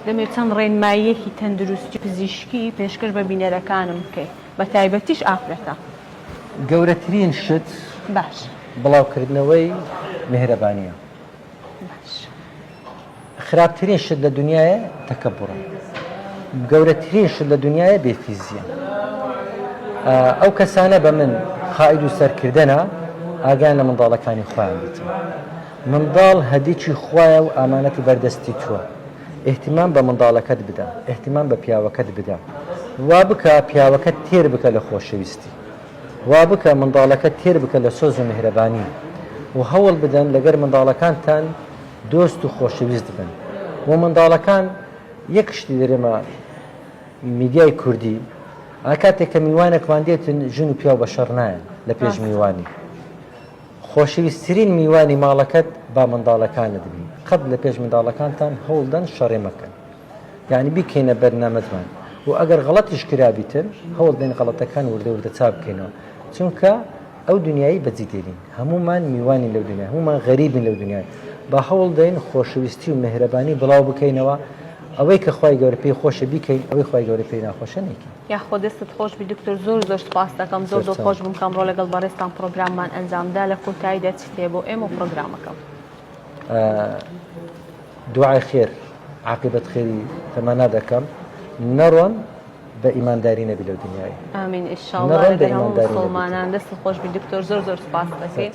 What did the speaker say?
دەمەوێت چەند ڕێنماییەکی تەندروستی پزیشکی پێشکەش بە بینەرەکانم بکەی بە تایبەتیش ئافرەتان. گەورەترین شت باش. بڵاوکردنەوەی میهرەبانیە. باش. خراپترین شت لە دنیایە تەکەبوڕە. گەورەترین شت لە دنیایە بێفیزیە. ئەو کەسانە بە من قائید و سەرکردەنە ئاگایان لە منداڵەکانی خۆیان بیتن. منداڵ هەدیکی خوایە و ئامانەتی بەردەستی تۆ. ئیهتیمام بە منداڵەکەت بدە، ئیهتیمام بە پیاوەکەت بدە. وا بکە پیاوەکەت تێر بکە لە خۆشەویستی. وا بکە منداڵەکەت تێر بکە لە سۆز و میهرەبانی. و هەوڵ بدەن لەگەر منداڵەکانتان دۆست و خۆشەویست بن. و منداڵەکان یەک شتی دەرێمە میدیای کوردی ئا کاتێک کە میوانێکمان دێتن ژن و پیاو بە شەڕ نایەن لە پێش میوانی. خۆشەویستترین میوانی ماڵەکەت با منداڵەکانت بی قەت لە پێش منداڵەکانتان هەوڵدەن شەڕێ مەکەن یانی بیکەینە بەرنامەتمان و ئەگەر غەڵەتیش کرابیتن هەوڵدەین غەڵەتەکان وردە وردە چاک بکەینەوە چونکە ئەو دنیایی بەجی دێرین هەمومان میوانین لەو دنیا هەمومان غەریبین لەو دنیای با هەوڵدەین خۆشەویستی و مهرەبانی بڵاو بکەینەوە ئەوەی کە خوای گەورە پێی خۆشە بیکەین ئەوەی خوای گەورە پێی ناخۆشە نەیکەین. یاخوا دەستت خۆش بی دکتۆر زۆر زۆر سوپاست دەکەم زۆر دڵخۆش بووم کە ئەمڕۆ لەگەڵ بەڕێزتان پڕۆگراممان ئەنجامدا لە کۆتاییدا چیت هەیە بۆ ئێمە و پڕۆگرامەکەم؟ دوعای خێر عاقبەت خێری تەمەنا دەکەم نەڕۆن بە ئیمانداری نەبی لەو دنیای ئامین ئیشاڵڵا لەگەڵ هەموو موسڵمانان دەستت خۆش بی دکتۆر زۆر زۆر سوپاست دەکەین.